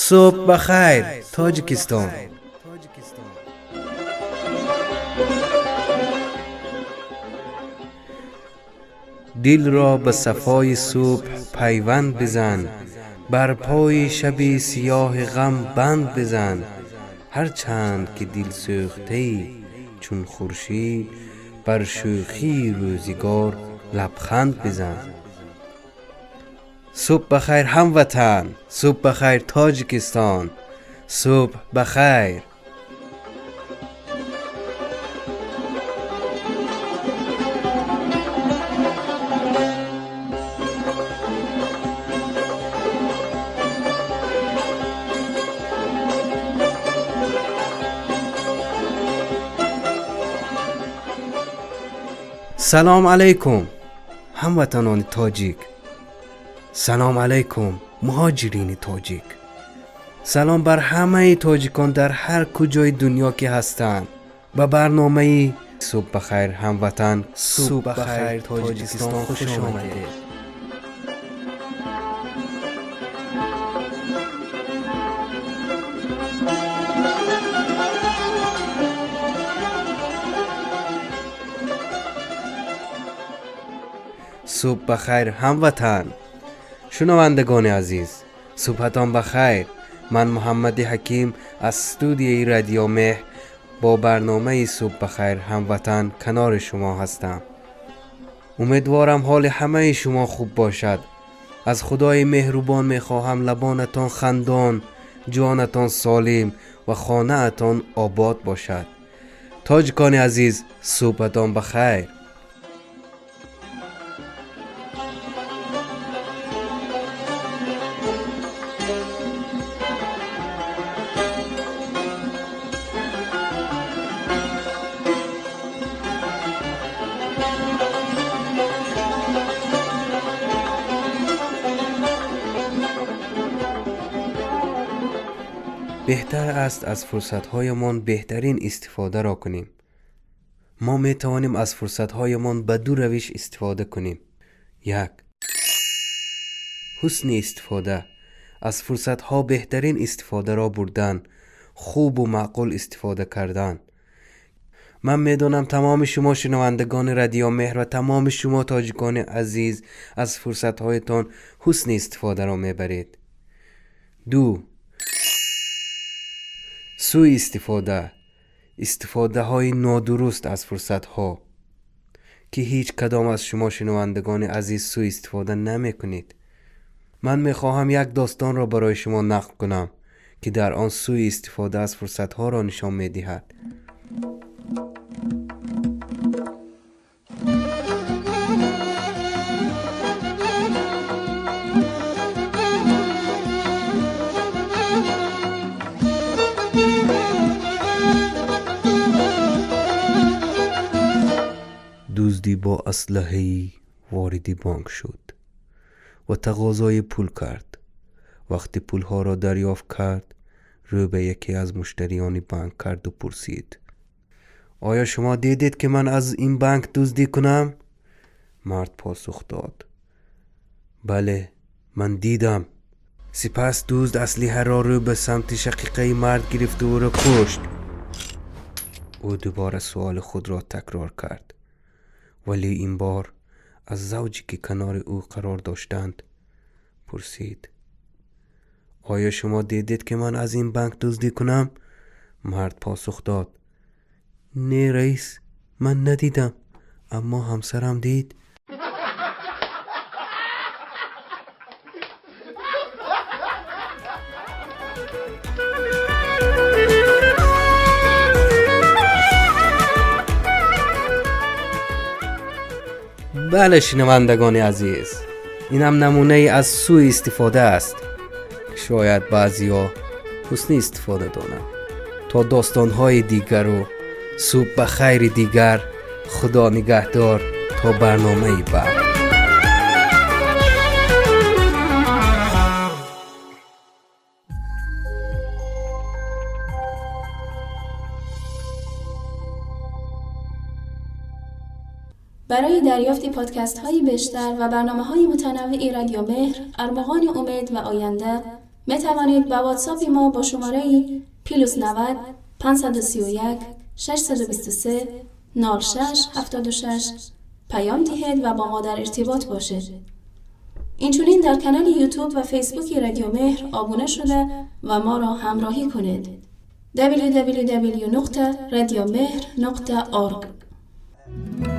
Субҳ ба хайр, Тоҷикистон. Дилро ба сафои субҳ пайванд бизан, бар пои шаби сиёҳи ғам банд бизан. Ҳарчанд ки дилсӯхтаӣ чун хуршид, бар шӯхии рӯзигор лабханд бизан. Субҳ ба хайр, ҳамватан, субҳ ба хайр, Тоҷикистон, субҳ ба хайр. Салом алайкум, ҳамватанони тоҷик. Салом алайкум, муҳоҷирини тоҷик. Салом бар ҳамаи тоҷикон дар ҳар куҷои дунё ки ҳастанд. Ба барномаи субҳ ба хайр, ҳамватан, субҳ ба хайр, Тоҷикистон хуш омадед. Субҳ ба хайр, ҳамватан. Шунавандагони азиз, субҳатон ба хайр. Ман Муҳаммади Ҳаким аз студияи Радио Меҳр бо барномаи субҳ ба хайр, ҳамватан канори шумо ҳастам. Умедворам ҳоли ҳамаи шумо хуб бошад. Аз Худои меҳрубон мехоҳам лабонатон хандон, ҷонатон солим ва хонаатон обод бошад. Тоҷикони азиз, субҳатон ба хайр. Беҳтар аст аз фурсатҳоямон беҳтарин истифодаро кунем. Мо метавонем аз фурсатҳоямон ба ду равиш истифода кунем. Як, ҳусни истифода. Аз фурсатҳо беҳтарин истифодаро бурдан, хубу маъқул истифода кардан. Ман медонам тамоми шумо шунавандагони Радио Меҳр ва тамоми шумо тоҷикони азиз аз фурсатҳоятон ҳусни истифодаро мебаред. Ду, сӯи истифода. Истифодаҳои нодуруст аз фурсатҳо, ки ҳеҷ кадом аз шумо шунавандагони азиз сӯи истифода намекунед. Ман мехоҳам як достонро барои шумо нақл кунам, ки дар он сӯи истифода аз фурсатҳоро нишон медиҳад. Дузди бо аслиҳаи вориди бонк шуд ва тақозои пул кард. Вақте пулҳоро дарёфт кард, рӯ ба яке аз муштариёни банк карду пурсид: «Оё шумо дидед, ки ман аз ин банк дуздӣ кунам?» Мард посух дод: «Бале, ман дидам». Сипас дузд аслиҳаро рӯ ба самти шақиқаи мард гирифту ӯро кушт. Ӯ дубора суоли худро такрор кард, вале ин бор аз завҷе, ки канори ӯ қарор доштанд, пурсид: «Оё шумо дидед, ки ман аз ин банк дуздӣ кунам?» Мард посух дод: «Не, раис, ман надидам, аммо ҳамсарам дид». Бале, шунавандагони азиз, инам намунае аз сӯи истифода аст, ки шояд баъзеҳо ҳусни истифода донанд. То достонҳои дигару субҳ ба хайри дигар, Худо нигаҳдор, то барномаи баъд. برای دریافت پادکست های بیشتر و برنامه های متنوع رادیو مهر، ارمغان امید و آینده، می توانید به واتساپ ما با شماره plus 90 531 623 06 76 پیام دهید و با ما در ارتباط باشید. اینچنین در کانال یوتیوب و فیسبوک رادیو مهر آبونه شده و ما را همراهی کنید. www.radiomehr.org.